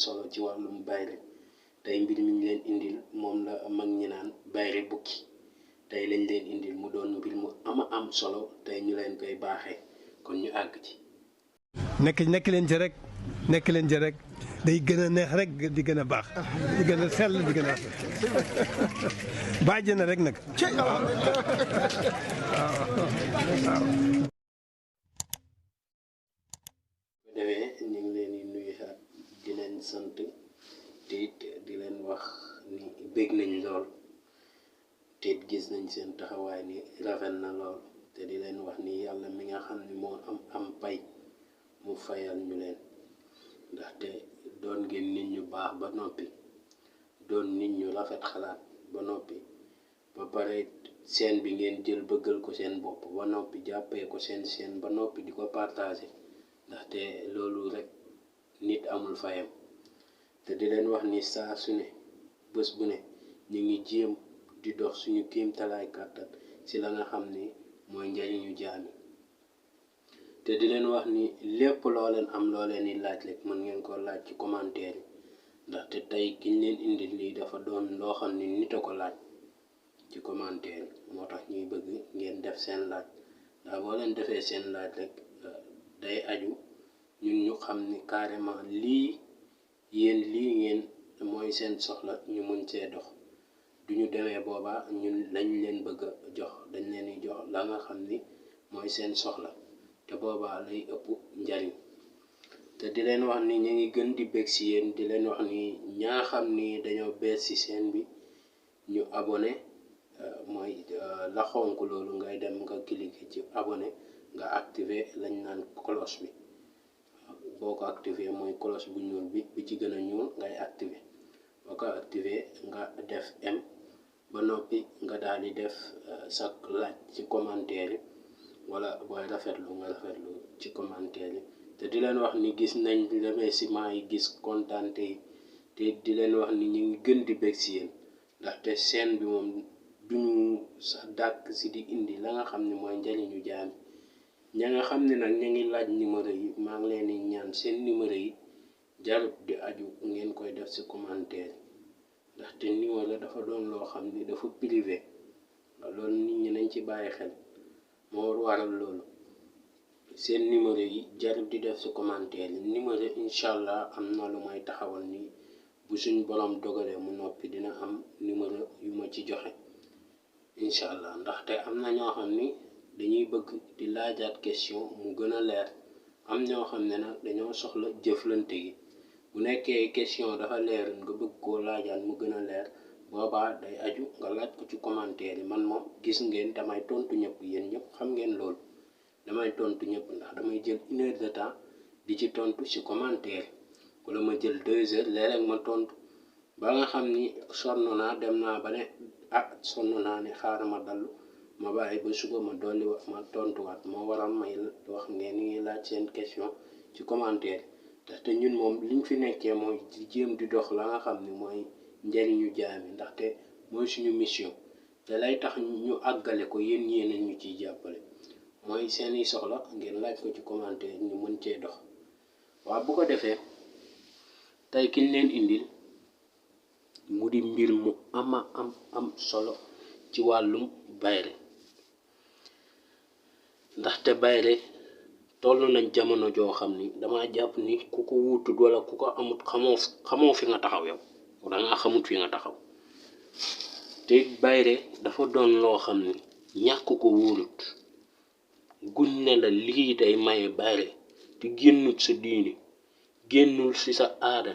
solo ci wàllum bayre tey mbir mi ñu leen indil moom la mag ñi naan bayre bukki tey lañ leen indil mu doon mbir mu am solo tey ñu leen koy baaxee kon ñu àgg ci. nekk leen ci rek day gën a neex rek di gën a baax di gën a sell di gën a bàjj na rek nag. defee ñu ngi leen di nuyu di leen sant te it di leen wax ni bég nañ lool te it gis nañ seen taxawaay ni rafet na lool te di leen wax ni yàlla mi nga xam ni moo am pay mu fayal ñu leen ndaxte doon ngeen nit ñu baax ba noppi doon nit ñu rafet xalaat ba noppi ba pare seen bi ngeen jël bëggal ko seen bopp ba noppi jàppee ko seen ba noppi di ko partagé ndaxte loolu rek nit amul fayam te di leen wax ni saa su ne bés bu ne ñu ngi jéem di dox suñu kéemtalaay kàttan ci la nga xam ni mooy njariñu jaami te di leen wax ni lépp loo leen am loo leen di laaj rek mën ngeen ko laaj ci commentaire yi ndaxte tey kiñ leen indil lii dafa doon loo xam ni nit a ko laaj ci commentaire moo tax ñuy bëgg ngeen def seen laaj ndax boo leen defee seen laaj rek day aju ñun ñu xam ni carrément lii yéen lii ngeen mooy seen soxla ñu mën cee dox duñu demee boobaa ñun lañ leen bëgg a jox dañ leen di jox la nga xam ni mooy seen soxla te boobaa lay ëpp njariñ te di leen wax ni ñu ngi gën di bég si yéen di leen wax ni ñaa xam ni dañoo bees ci seen bi ñu abonné mooy la xonk loolu ngay dem nga cliquer ci abonné nga activer lañ naan cloche bi boo ko activer mooy cloche bu ñuul bi ci gën a ñuul ngay activer boo ko activer nga def m ba noppi nga daal di def sa laaj ci commentaire yi wala booy rafetlu nga rafetlu ci commentaire yi te di leen wax ni gis nañ remerciement yi gis kontaante yi te di leen wax ni ñu ngi gën di bég si yéen ndaxte chaîne bi moom duñu sax dàkk si di indi la nga xam ne mooy njariñu jaami ña nga xam ne nag ñu ngi laaj numéro yi maa ngi leen di ñaan seen numéro yi jarut di aju ngeen koy def ci commentaire ndaxte numéro dafa doon loo xam ni dafa privé loolu nit ñi nañ ci bàyyi xel moo waral loolu seen numéro yi jarut di def ci commentaire yi numéro incha allah am na lu may taxawal ni bu suñ borom dogalee mu noppi dina am numéro yu ma ci joxe incha allah ndaxte am na ñoo xam ni dañuy bëgg di laajaat question mu gën a leer am ñoo xam ne nag dañoo soxla jëflante gi bu nekkee question dafa leer nga bëgg koo laajaat mu gën a leer boobaa day aju nga laaj ko ci commentaire yi man moom gis ngeen damay tontu ñëpp yéen ñëpp xam ngeen loolu damay tontu ñëpp ndax damay jël 1 heure de temps di ci tontu ci commentaire wala ma jël 2 heures léeg-léeg ma tontu ba nga xam ni sonn naa dem naa ba ne sonn naa ne xaaral ma dallu ma bàyyi ba suba ma dolli wax ma tontuwaat moo waral may wax ngeen ni ngi laaj seen question ci commentaire ndaxte ñun moom liñ fi nekkee mooy di jéem di dox la nga xam ni mooy njariñu jaami ndaxte mooy suñu mission te lay tax ñu àggale ko yéen ñu ciy jàppale mooy seeni soxla ngeen laaj ko ci commentaire ñu mën cee dox waaw bu ko defee tey kiñ leen indil mu di mbir mu am solo ci wàllum bayre ndaxte bayre toll nañ jamono joo xam ni dama jàpp ni ku ko wutut wala ku ko amut xamoo fi nga taxaw yow dangaa xamut fi nga taxaw te bayre dafa doon loo xam ni ñàkk ko wóorut guñ ne la lii day maye bayre te génnul sa diini génnul ci sa aada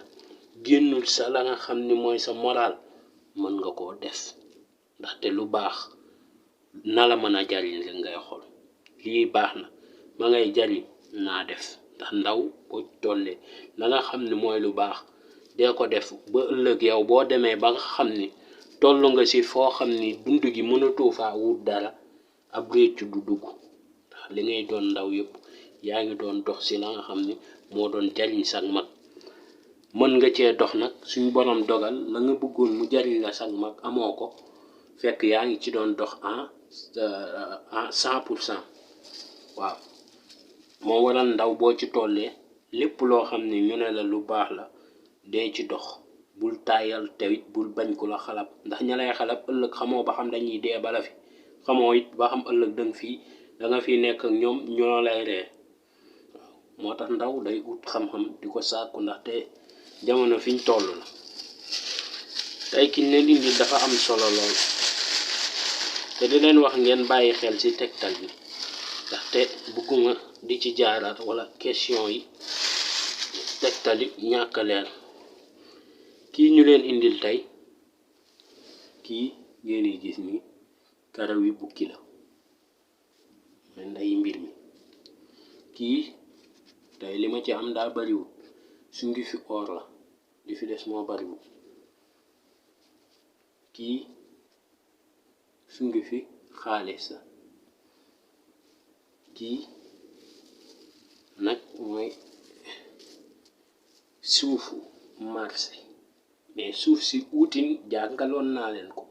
génnul sa la nga xam ni mooy sa moral mën nga koo def ndaxte lu baax na la mën a jariñ rek ngay xool lii baax na ma ngay jariñ naa def ndax ndaw boo tollee la nga xam ni mooy lu baax dee ko def ba ëllëg yow boo demee ba nga xam ni toll nga ci foo xam ni dund gi mënatoo faa wut dara ab réccu du dugg ndax li ngay doon ndaw yëpp yaa ngi doon dox ci la nga xam ni moo doon jariñ sag mag mën nga cee dox nag suñu borom dogal la nga bëggoon mu jariñ la sag mag amoo ko fekk yaa ngi ci doon dox en 100% waaw moo waral ndaw boo ci tollee lépp loo xam ni ñu ne la lu baax la dee ci dox bul taayal tewit bul bañ ku la xalab ndax ña lay xalab ëllëg xamoo ba xam dañuy dee bala fi xamoo it ba xam ëllëg danga fi nekk ak ñoom ñoo lay ree waaw moo tax ndaw day ut xam-xam di ko sàkku ndaxte jamono fiñ toll la tey kiñ leen indi dafa am solo lool te di leen wax ngeen bàyyi xel ci tegtal bi ndaxte bëgguma di ci jaaraat wala question yi tegtal yi ñàkk leer kii ñu leen indil tey kii ngeen di gis ni karaw yi bukki la mais nday mbir mi kii tey li ma ci am daa bariwul su ngi fi or la li fi des moo bariwul kii su ngi fi xaalis la kii nag mooy suufu marché mais suuf si uutin jàngaloon naa leen ko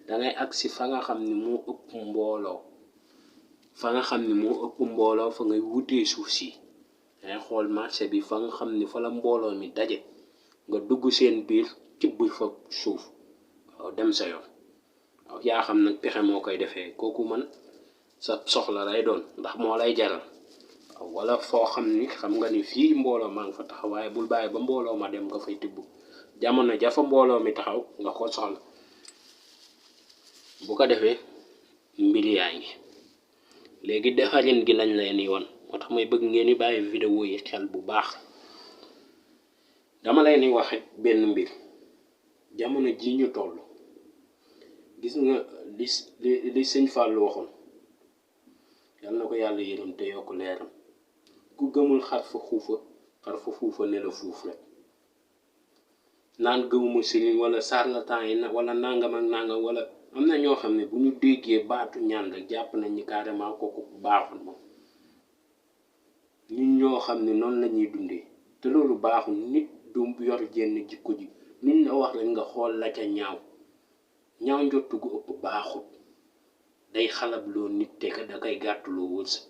dangay agsi fa nga xam ni moo ëpp mbooloo fa ngay wutee suuf si dangay xool marché bi fa nga xam ni fa la mbooloo mi daje nga dugg seen biir tibb fa suuf waaw dem sa yoon waaw yaa xam nag pexe moo koy defee kooku man sa soxla lay doon ndax moo lay jaral waaw wala foo xam ni xam nga ni fii mbooloo maa ngi fa taxaw waaye bul bàyyi ba mbooloo ma dem nga fay tibb jamono jafa mbooloo mi taxaw nga ko soxla bu ko defee mbir yaa ngi léegi defarin gi lañ leen di won moo tax may bëgg ngeen di bàyyi vidéo yi xel bu baax dama leen di wax benn mbir jamono ji ñu toll gis nga li sëñ Fallou waxoon yal na ko yàlla yërëm te yokk leeram ku gëmul xar fa xuufa ne la fuuf rek naan gëmuma sëriñ wala sarlatan yi wala nangam ak nangam wala am na ñoo xam ne bu ñu déggee baatu ñaan rek jàpp nañ ni carrément kooku baaxul moom ñun ñoo xam ne noonu la ñuy dundee te loolu baaxul nit du yor jenn jikko ji luñ la wax rek nga xool la ca ñaaw njottu gu ëpp baaxul day xalab loo nit te da koy gàttuloo wërsëg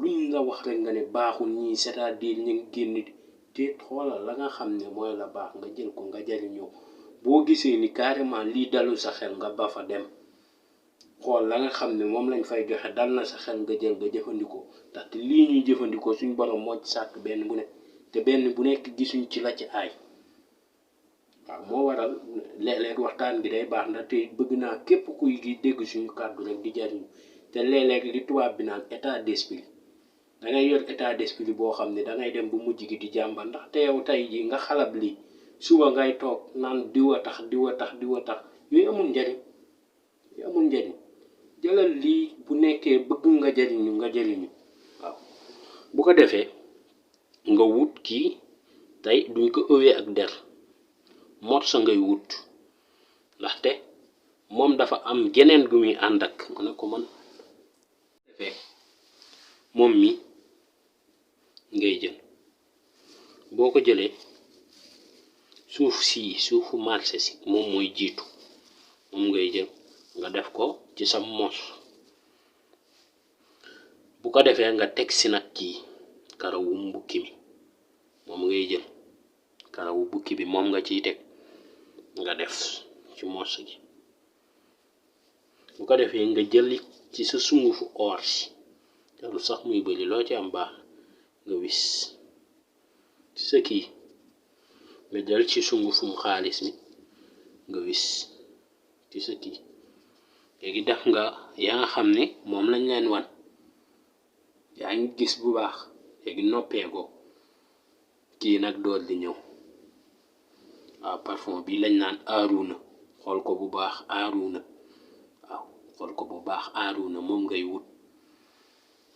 luñ la wax rek nga ne baaxul ñii c'est-à-dire ñu ngi génn te xoolal la nga xam ne mooy la baax nga jël ko nga jariñoo boo gisee ni carrément lii dalu sa xel nga ba fa dem xool la nga xam ne moom lañ fay joxe dal na sa xel nga jël nga jëfandikoo ndaxte lii ñuy jëfandikoo suñ borom moo ci sàkk benn bu nekk te benn bu nekk gisuñ ci la ci aay waaw moo waral léeg-léeg waxtaan gi day baax ndaxte bëgg naa képp kuy gi dégg suñu kàddu rek di jariñu te léeg-léeg li tubaab bi naan état d'esprit dangay yor état d'esprit boo xam ne dangay dem bu mujj gi di jàmba ndax te yow tey ji nga xalab lii suba ngay toog naan diwa tax yooyu amul njariñ jëlal lii bu nekkee bëgg nga jariñu waaw bu ko defee nga wut kii tey duñ ko ëwee ak der morsa ngay wut ndaxte moom dafa am geneen gu muy ànd ak mu ne ko man defee moom mi ngay jël boo ko jëlee suufu marché si moom mooy jiitu moom ngay jël nga def ko ci sa mos bu ko defee nga teg si nag kii karawu bukki mi moom ngay jël karawu bukki bi moom nga ciy teg nga def ci mos gi bu ko defee nga jël ci sa sungufu or si jarul sax muy bëri loo ci am baax nga wis ci sa kii nga jël ci sungufum xaalis mi nga wis ci sa kii léegi def nga yaa nga xam ne moom lañ leen wan yaa ngi gis bu baax léegi noppee ko kii nag dool di ñëw waaw parfum bi lañ naan aaruna xool ko bu baax aaruna waaw xool ko bu baax aaruna moom ngay wut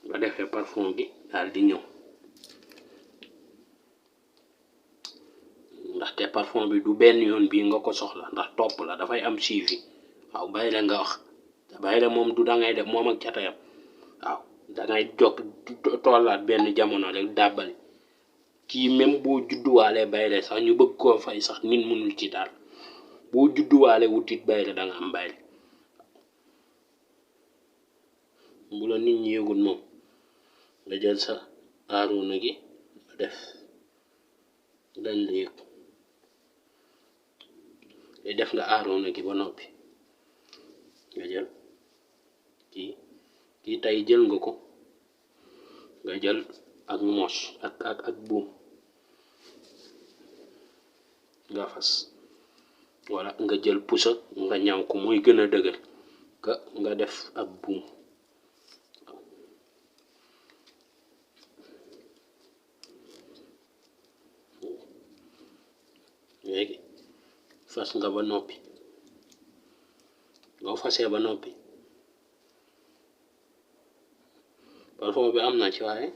nga defee parfum gi daal di ñëw ndaxte parfum bi du benn yoon bii nga ko soxla ndax topp la dafay am suivi waaw bàyyi la nga wax te bàyyi la moom du dangay def moom ak catayam waaw dangay jog tollaat benn jamono rek dàbbali kii même boo judduwaalee bayre sax ñu bëgg koo fay sax nit mënul ci daal boo judduwaale wutit bayre da nga am bayre bu la nit ñi yëgul moom nga jël sa aaruna gi nga def dañ la yëg def nga aaroona gi ba noppi nga jël kii tey jël nga ko nga jël ak moos ak buum nga fas wala nga jël pusa nga ñaw ko muy gën a dëgër ka nga def ak buum léegi fas nga ba noppi nga fasee ba noppi parfum bi am na ci waaye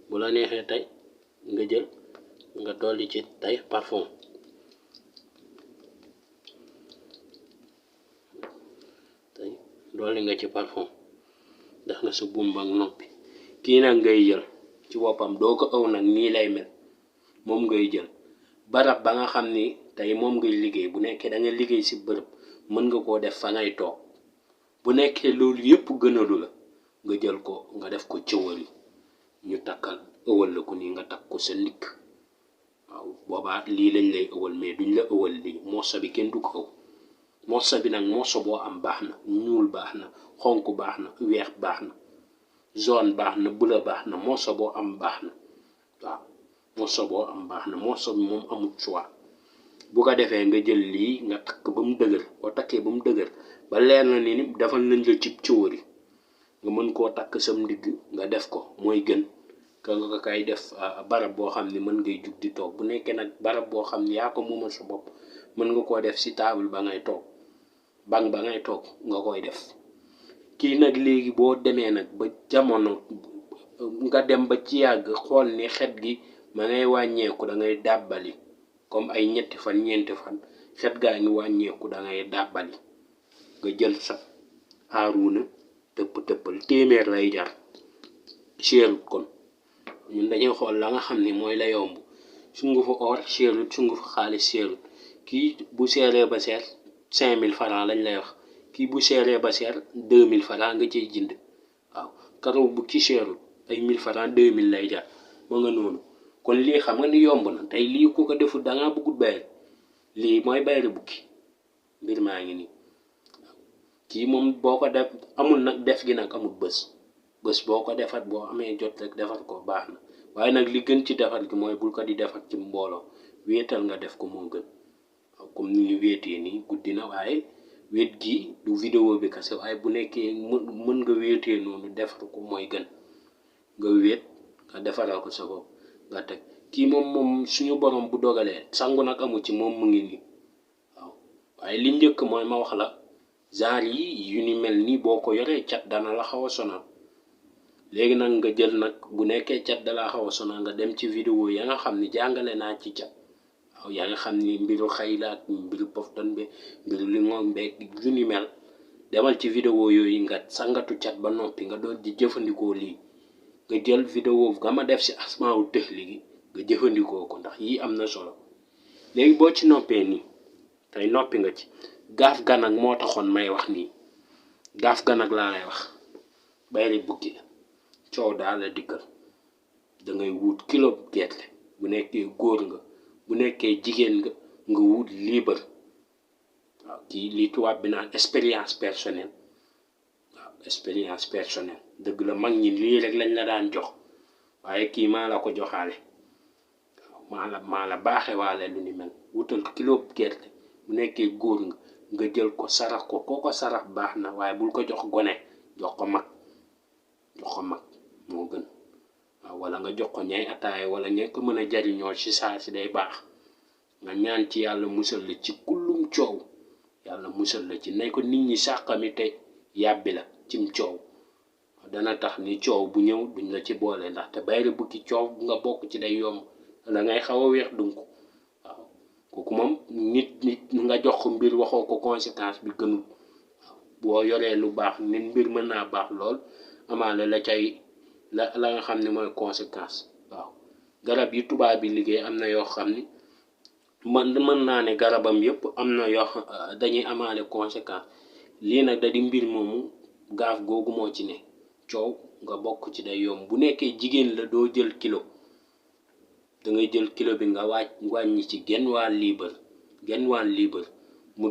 bu la neexee tey nga jël nga dolli ci tey parfum tey dolli nga ci parfum def nga sa buum ba noppi kii nag ngay jël ci boppam doo ko ëw nag nii lay mel moom ngay jël barab ba nga xam ni tey moom ngay liggéey bu nekkee da nga liggéey ci bërëb mën nga koo def fa ngay toog bu nekkee loolu yépp gënalu la nga jël ko nga def ko cëwali ñu takkal ëwal la ko nii nga takk ko sa ndigg waaw boobaa lii lañ lay ëwal mais duñ la ëwal lii morso bi kenn du ko ëw morso bi nag morso boo am baax na ñuul baax na xonk baax na weex baax na jaune baax na bleu baax na morso boo am baax na waaw morso boo am baax na morso bi moom amul choix bu ko defee nga jël lii nga takk ba mu dëgër boo takkee ba mu dëgër ba leer na ni defal nañ la cib cëwari nga mën koo takk sam ndigg nga def ko mooy gën ka nga kay def barab boo xam ne mën ngay jug di toog bu nekkee nag barab boo xam ne yaa ko moomal sa bopp mën nga koo def ci table ba ngay toog banc ba ngay toog nga koy def kii nag léegi boo demee nag ba jamono nga dem ba ci yàgg xool ni xet gi ma ngay wàññeeku da ngay dàbbali comme ay ñetti fan ñeenti fan xet gaa ngi wàññeeku da ngay dàbbali nga jël sa aaruuna tëppal téeméer lay jar cherut kon ñun dañuy xool la nga xam ni mooy la yomb sungufu or cherut sungufu xaalis cherut kii bu seeree ba seer 5000 francs lañ lay wax kii bu seeree ba seer 2000 francs nga ciy jënd waaw karaw bu ki cherut ay 1000 francs 2000 lay jar ma nga noonu kon lii xam nga ni yomb na tey lii ku ko deful da ngaa bëggut bayre lii mooy bayre bukki mbir maa ngi nii kii moom boo ko def amul nag def gi nag amul bés boo ko defat boo amee jot rek defar ko baax na waaye nag li gën ci defar gi mooy bul ko di defar ci mbooloo wéetal nga def ko moo gën waaw comme ni ñu wéetee nii guddi na waaye wéet gi du vidéo bi kase waaye bu nekkee mën nga wéetee noonu defar ko mooy gën nga wéet nga defaral ko sa bopp nga teg kii moom suñu borom bu dogalee sangu nag amu ci moom mu ngi nii waaw waaye li njëkk mooy ma wax la genre yi yu ni mel nii boo ko yoree cat dana la xaw a sonal léegi nag nga jël nag bu nekkee cat dala xaw a sonal nga dem ci vidéo ya nga xam ni jàngale naa ci cat waaw yaa nga xam ni mbiru xaylaat mbiru poftan be mbiru li ngoom beeg yu ni mel demal ci vidéo yooyu nga sangatu cat ba noppi nga doon di jëfandikoo lii nga jël vidéo nga ma def si asmaawu tëxli gi nga jëfandikoo ko ndax yii am na solo léegi boo ci noppee nii tey noppi nga ci gaaf ga nag moo taxoon may wax nii gaaf ga nag laa lay wax bayre bukki coow daal la dikkal da ngay wut kilo gerte bu nekkee góor nga bu nekkee jigéen nga wut liibar waaw kii lii tubaab bi naan expérience personnelle waaw expérience personnelle dëgg la mag ñi lii rek lañ la daan jox waaye kii maa la ko joxaale waaw maa la baaxe waale lu ni mel wutal kilo gerte bu nekkee góor nga jël ko sarax ko kooko sarax baax na waaye bul ko jox gone jox ko mag moo gën waaw wala nga jox ko ñay ataaya wala ñay ko mën a jariñoo ci saa si day baax nga ñaan ci yàlla musal la ci kullum coow yàlla musal la ci nay ko nit ñi sàqami te yàbbi la cim coow dana tax ni coow bu ñëw duñ la ci boole ndaxte bayre bukki coow nga bokk ci day yomb da ngay xaw a weex dunk waaw kooku moom nit nga jox ko mbir waxoo ko conséquence bi gënul waaw boo yoree lu baax nit mbir mën naa baax lool amaale la cay la nga xam ne mooy conséquence waaw garab yi tubaab bi liggéey am na yoo xam ni mën naa ne garabam yëpp am na yoo dañuy amaale conséquence lii nag da di mbir moomu gaaf googu moo ci ne coow nga bokk ci day yomb bu nekkee jigéen la doo jël kilo da ngay jël kilo bi nga wàññi ci genn wàll liibar mu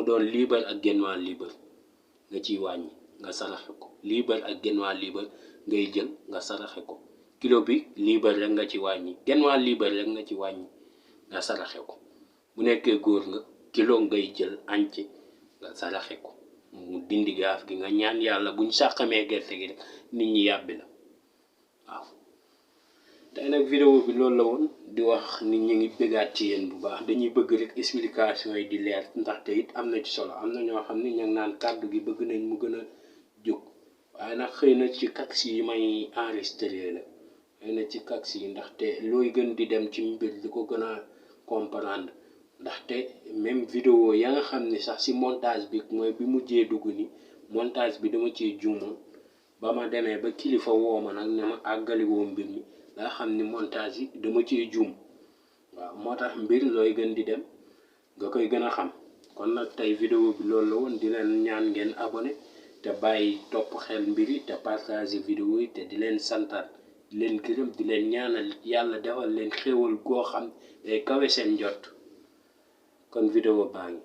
doon liibar ak genn wàll liibar nga ciy wàññi nga saraxe ko, liibar ak genn wàll liibar ngay jël nga saraxe ko. kilo bi liibar rek nga ci wàññi, genn wàll liibar rek nga ci wàññi nga saraxe ko. bu nekkee góor nga kilo ngay jël añ ci nga saraxe ko, mu dindi gaaf gi nga ñaan yàlla buñ sàqamee gerte gi rek nit ñi yàbbi la. waaw tey nag vidéo bi loolu la woon, di wax nit ñi ngi bëggaat ci yéen bu baax, dañuy bëgg rek explication yi di leer ndaxte it am na ci solo. am na ñoo xam ne ña ngi naan kàddu gi bëgg nañ mu gën a jóg, waaye nag xëy na ci kaks yi may enregistré la, xëy na ci kaks yi, ndaxte looy gën di dem ci mbir di ko gën a comprendre. ndaxte même vidéo ya nga xam ne sax si montage bi mooy bi mujjee dugg ni montage bi dama ciy juumoon, ba ma demee ba kilifa woo ma nag ne ma àggali woo mbir mi nga xam ni montage yi dama ciy juum. waaw moo tax mbir looy gën di dem nga koy gën a xam. kon nag tey vidéo bi loolu la woon, di leen ñaan ngeen abonné te bàyyi topp xel mbir yi te partager vidéo yi, te di leen santaat di leen gërëm di leen ñaanal yàlla defal leen xéewal goo xam day kawe seen njott. kon vidéo baa ngi